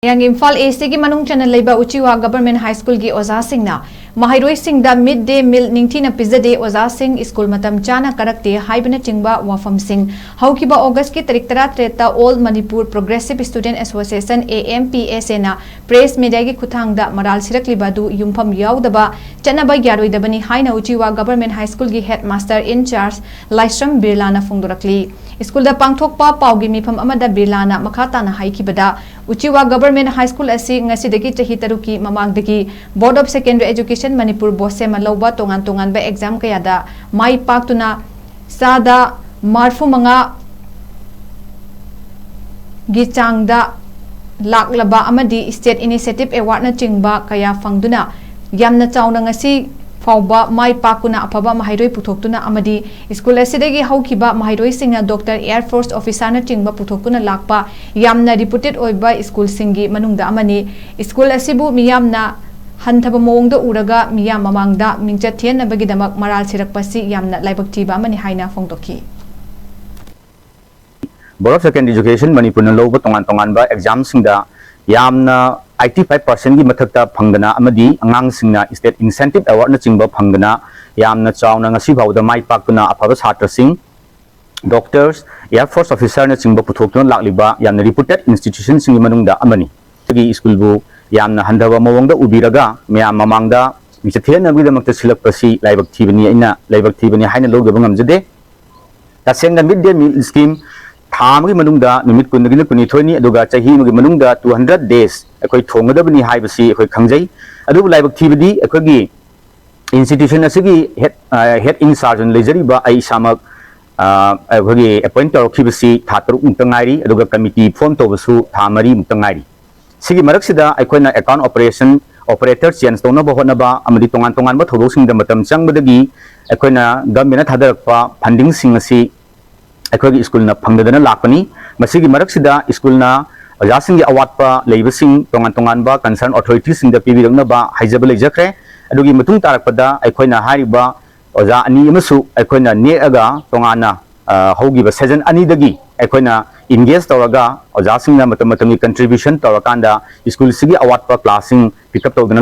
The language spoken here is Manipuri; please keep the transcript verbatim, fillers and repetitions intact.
ꯃꯌꯥꯡ ꯏꯝꯐꯥꯜ ꯏꯁꯀꯤ ꯃꯅꯨꯡ ꯆꯟꯅ ꯂꯩꯕ ꯎꯆꯤꯋꯥ ꯒꯚꯔꯟꯃꯦꯟꯠ ꯍꯥꯏ ꯁ꯭ꯀꯨꯜꯒꯤ ꯑꯣꯖꯥꯁꯤꯡꯅ ꯃꯍꯩꯔꯣꯏꯁꯤꯡꯗ ꯃꯤꯗ ꯗꯦ ꯃꯤꯜ ꯅꯤꯡꯊꯤꯅ ꯄꯤꯖꯗꯦ, ꯑꯣꯖꯥꯁꯤꯡ ꯁ꯭ꯀꯨꯜ ꯃꯇꯝ ꯆꯥꯅ ꯀꯥꯔꯛꯇꯦ ꯍꯥꯏꯕꯅꯆꯤꯡꯕ ꯋꯥꯐꯝꯁꯤꯡ ꯍꯧꯈꯤꯕ ꯑꯣꯒꯁꯀꯤ ꯇꯥꯔꯤꯛ ꯇꯔꯥꯇꯔꯦꯠꯇ All Manipur Progressive Student Association, A M P S A ꯅ ꯄ꯭ꯔꯦꯁ ꯃꯤꯗꯤꯌꯥꯒꯤ ꯈꯨꯠꯊꯥꯡꯗ ꯃꯔꯥꯜ ꯁꯤꯔꯛꯂꯤꯕ ꯑꯗꯨ ꯌꯨꯝꯐꯝ ꯌꯥꯎꯗꯕ, ꯆꯠꯅꯕ ꯌꯥꯔꯣꯏꯗꯕꯅꯤ ꯍꯥꯏꯅ ꯎꯆꯤꯋꯥ ꯒꯚꯔꯟꯃꯦꯟꯠ ꯍꯥꯏ ꯁ꯭ꯀꯨꯜꯒꯤ ꯍꯦꯗ ꯃꯥꯁꯇꯔ ꯏꯟ ꯆꯥꯔꯖ ꯂꯥꯏꯁ꯭ꯔꯝ ꯕꯤꯔꯂꯥꯅ ꯐꯣꯡꯗꯣꯔꯛꯂꯤ꯫ ꯁ꯭ꯀꯨꯜꯗ ꯄꯥꯡꯊꯣꯛꯄ ꯄꯥꯎꯒꯤ ꯃꯤꯐꯝ ꯑꯃꯗ ꯕꯤꯔꯂꯥꯅ ꯃꯈꯥ ꯇꯥꯅ ꯍꯥꯏꯈꯤꯕꯗ, ꯎꯆꯤꯋꯥ ꯒꯚꯔꯟꯃꯦꯟꯠ ꯍꯥꯏ ꯁ꯭ꯀꯨꯜ ꯑꯁꯤ ꯉꯁꯤꯗꯒꯤ ꯆꯍꯤ ꯇꯔꯨꯛꯀꯤ ꯃꯃꯥꯡꯗꯒꯤ Board of Secondary Education Manipur, ꯕꯣꯁꯦꯝꯅ ꯂꯧꯕ ꯇꯣꯉꯥꯟ ꯇꯣꯉꯥꯟꯕ ꯑꯦꯛꯖꯥꯝ ꯀꯌꯥꯗ ꯃꯥꯏ ꯄꯥꯛꯇꯨꯅ ꯆꯥꯗ ꯃꯔꯐꯨ ꯃꯉꯥ ꯒꯤ ꯆꯥꯡꯗ ꯂꯥꯛꯂꯕ ꯑꯃꯗꯤ State Initiative Awardꯅꯆꯤꯡꯕ ꯀꯌꯥ ꯐꯪꯗꯨꯅ ꯌꯥꯝꯅ ꯆꯥꯎꯅ ꯉꯁꯤ ꯐꯥꯎꯕ ꯃꯥꯏ ꯄꯥꯛꯇꯨꯅ ꯑꯐꯕ ꯃꯍꯩꯔꯣꯏ ꯄꯨꯊꯣꯛꯇꯨꯅ ꯑꯃꯗꯤ ꯁ꯭ꯀꯨꯜ ꯑꯁꯤꯗꯒꯤ ꯍꯧꯈꯤꯕ ꯃꯍꯩꯔꯣꯏꯁꯤꯡꯅ ꯗꯣꯛꯇꯔ, ꯑꯦꯌꯔ ꯐꯣꯔꯁ ꯑꯣꯐꯤꯁꯥꯔꯅꯆꯤꯡꯕ ꯄꯨꯊꯣꯛꯇꯨꯅ ꯂꯥꯛꯄ ꯌꯥꯝꯅ reputed ꯑꯣꯏꯕ ꯁ꯭ꯀꯨꯜꯁꯤꯡꯒꯤ ꯃꯅꯨꯡꯗ ꯑꯃꯅꯤ꯫ ꯁ꯭ꯀꯨꯜ ꯑꯁꯤꯕꯨ ꯃꯤꯌꯥꯝꯅ ꯍꯟꯊꯕ ꯃꯑꯣꯡꯗ ꯎꯔꯒ ꯃꯤꯌꯥꯝ ꯃꯃꯥꯡꯗ ꯃꯤꯡꯆꯠ ꯊꯤꯍꯟꯅꯕꯒꯤꯗꯃꯛ ꯃꯔꯥꯜ ꯁꯤꯔꯛꯄꯁꯤ ꯌꯥꯝꯅ ꯂꯥꯏꯕꯛ ꯊꯤꯕ ꯑꯃꯅꯤ ꯍꯥꯏꯅ ꯐꯣꯡꯗꯣꯛꯈꯤ꯫ Board of Secondary Education ꯃꯅꯤꯄꯨꯔꯅ ꯂꯧꯕ ꯇꯣꯉꯥꯟ ꯇꯣꯉꯥꯟꯕ ꯑꯦꯛꯖꯥꯝꯁꯤꯡꯗ ꯌꯥꯝꯅ eighty five percentꯀꯤ ꯃꯊꯛꯇ ꯐꯪꯗꯅ ꯑꯃꯗꯤ ꯑꯉꯥꯡꯁꯤꯡꯅ State Incentive Awardꯅꯆꯤꯡꯕ ꯐꯪꯗꯅ ꯌꯥꯝꯅ ꯆꯥꯎꯅ ꯉꯁꯤ ꯐꯥꯎꯕꯗ ꯃꯥꯏ ꯄꯥꯛꯇꯨꯅ ꯑꯐꯕ ꯁꯥꯇ꯭ꯔꯁꯤꯡ, doctors, air force officerꯅꯆꯤꯡꯕ ꯄꯨꯊꯣꯛꯇꯨꯅ ꯂꯥꯛꯂꯤꯕ ꯌꯥꯝꯅ reputed institutionꯁꯤꯡꯒꯤ ꯃꯅꯨꯡꯗ ꯑꯃꯅꯤ꯫ ꯑꯩꯒꯤ ꯁ꯭ꯀꯨꯜꯕꯨ ꯌꯥꯝꯅ ꯍꯟꯊꯕ ꯃꯑꯣꯡꯗ ꯎꯕꯤꯔꯒ ꯃꯌꯥꯝ ꯃꯃꯥꯡꯗ ꯃꯤꯡꯆꯠ ꯊꯤꯍꯟꯅꯕꯒꯤꯗꯃꯛꯇ ꯁꯤꯜꯂꯛꯄꯁꯤ ꯂꯥꯏꯕꯛ ꯊꯤꯕꯅꯤ, ꯑꯩꯅ ꯂꯥꯏꯕꯛ ꯊꯤꯕꯅꯤ ꯍꯥꯏꯅ ꯂꯧꯗꯕ ꯉꯝꯖꯗꯦ꯫ ꯇꯁꯦꯡꯅ mid day meal scheme ꯊꯥ ꯑꯃꯒꯤ ꯃꯅꯨꯡꯗ ꯅꯨꯃꯤꯠ ꯀꯨꯟꯗꯒꯤꯅ ꯀꯨꯟꯅꯤꯊꯣꯏꯅꯤ, ꯑꯗꯨꯒ ꯆꯍꯤ ꯑꯃꯒꯤ ꯃꯅꯨꯡꯗ two hundred days ꯑꯩꯈꯣꯏ ꯊꯣꯡꯒꯗꯕꯅꯤ ꯍꯥꯏꯕꯁꯤ ꯑꯩꯈꯣꯏ ꯈꯪꯖꯩ꯫ ꯑꯗꯨꯕꯨ ꯂꯥꯏꯕꯛ ꯊꯤꯕꯗꯤ ꯑꯩꯈꯣꯏꯒꯤ institution ꯑꯁꯤꯒꯤ head, ꯑ, head in charge ꯑꯣꯏꯅ ꯂꯩꯖꯔꯤꯕ ꯑꯩ ꯏꯁꯥꯃꯛ, ꯑ, ꯑꯩꯈꯣꯏꯒꯤ appoint ꯇꯧꯔꯛꯈꯤꯕꯁꯤ ꯊꯥ ꯇꯔꯨꯛꯃꯨꯛꯇ ꯉꯥꯏꯔꯤ, ꯑꯗꯨꯒ committee form ꯇꯧꯕꯁꯨ ꯊꯥ ꯃꯔꯤꯃꯨꯛꯇ ꯉꯥꯏꯔꯤ꯫ ꯁꯤꯒꯤ ꯃꯔꯛꯁꯤꯗ ꯑꯩꯈꯣꯏꯅ account operation, operator change ꯇꯧꯅꯕ ꯍꯣꯠꯅꯕ ꯑꯃꯗꯤ ꯇꯣꯉꯥꯟ ꯇꯣꯉꯥꯟꯕ ꯊꯧꯗꯣꯛꯁꯤꯡꯗ ꯃꯇꯝ ꯆꯪꯕꯗꯒꯤ ꯑꯩꯈꯣꯏꯅ governmentꯅ ꯊꯥꯗꯔꯛꯄ fundingꯁꯤꯡ ꯑꯁꯤ ꯑꯩꯈꯣꯏꯒꯤ ꯁ꯭ꯀꯨꯜꯅ ꯐꯪꯗꯗꯅ ꯂꯥꯛꯄꯅꯤ꯫ ꯃꯁꯤꯒꯤ ꯃꯔꯛꯁꯤꯗ ꯁ꯭ꯀꯨꯜꯅ ꯑꯣꯖꯥꯁꯤꯡꯒꯤ ꯑꯋꯥꯠꯄ ꯂꯩꯕꯁꯤꯡ ꯇꯣꯉꯥꯟ ꯇꯣꯉꯥꯟꯕ concern authorityꯁꯤꯡꯗ ꯄꯤꯕꯤꯔꯛꯅꯕ ꯍꯥꯏꯖꯕ ꯂꯩꯖꯈ꯭ꯔꯦ꯫ ꯑꯗꯨꯒꯤ ꯃꯇꯨꯡ ꯇꯥꯔꯛꯄꯗ ꯑꯩꯈꯣꯏꯅ ꯍꯥꯏꯔꯤꯕ ꯑꯣꯖꯥ ꯑꯅꯤ ꯑꯃꯁꯨ ꯑꯩꯈꯣꯏꯅ ꯅꯦꯛꯑꯒ ꯇꯣꯉꯥꯟꯅ, ꯑ, ꯍꯧꯈꯤꯕ ꯁꯦꯁꯟ ꯑꯅꯤꯗꯒꯤ ꯑꯩꯈꯣꯏꯅ ꯏꯟꯒꯦꯖ ꯇꯧꯔꯒ ꯑꯣꯖꯥꯁꯤꯡꯅ ꯃꯇꯝ ꯃꯇꯝꯒꯤ ꯀꯟꯇ꯭ꯔꯤꯕ꯭ꯌꯨꯁꯟ ꯇꯧꯔꯀꯥꯟꯗ ꯁ꯭ꯀꯨꯜꯁꯤꯒꯤ ꯑꯋꯥꯠꯄ ꯀ꯭ꯂꯥꯁꯁꯤꯡ ꯄꯤꯛ ꯑꯞ ꯇꯧꯗꯅ